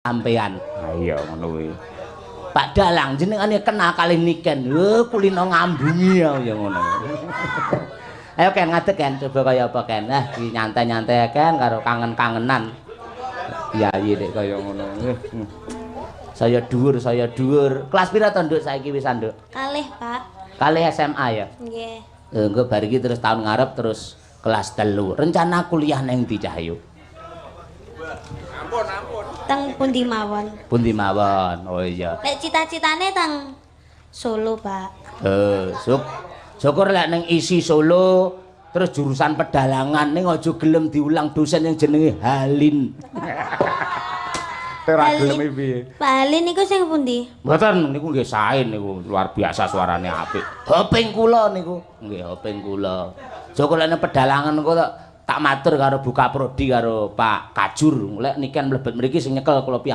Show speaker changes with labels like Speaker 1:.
Speaker 1: Sampean.
Speaker 2: Ha iya, ngono kuwi.
Speaker 1: Pak Dalang jenengane kenal kalih Niken. Lho, kulino ngambungi ya ya ngono. Ayo Ken, ngadeg Ken, coba kaya apa Ken. Ah, iki nyantai-nyantai Ken karo kangen-kangenan. Piyayi nek kaya ngono. Saya dhuwur, saya dhuwur. Kelas pira to, Nduk, saiki wis, Nduk?
Speaker 3: Kalih, Pak.
Speaker 1: Kalih SMA ya?
Speaker 3: Nggih.
Speaker 1: Engko bar iki terus tahun ngarep terus kelas 3. Rencana kuliah neng ndi, Cahyo?
Speaker 3: Teng pundi mawon.
Speaker 1: Pundi mawon. Oh iya.
Speaker 3: Lek cita-citane teng Solo, Pak.
Speaker 1: Eh, syukur lek ning ISI Solo terus jurusan pedalangan, ning aja gelem diulang dosen yang jenenge Halin.
Speaker 2: Ora gelem piye?
Speaker 3: Pak Halin niku sing pundi?
Speaker 1: Mboten, niku nggih sae niku, luar biasa suarane apik. Hoping kula niku. Nggih, hoping kula. Syukur lek ning pedalangan kok tak matur karo Bu Kaprodi karo Pak Kajur. Lek Niken mlebet mriki sing nyekel kula.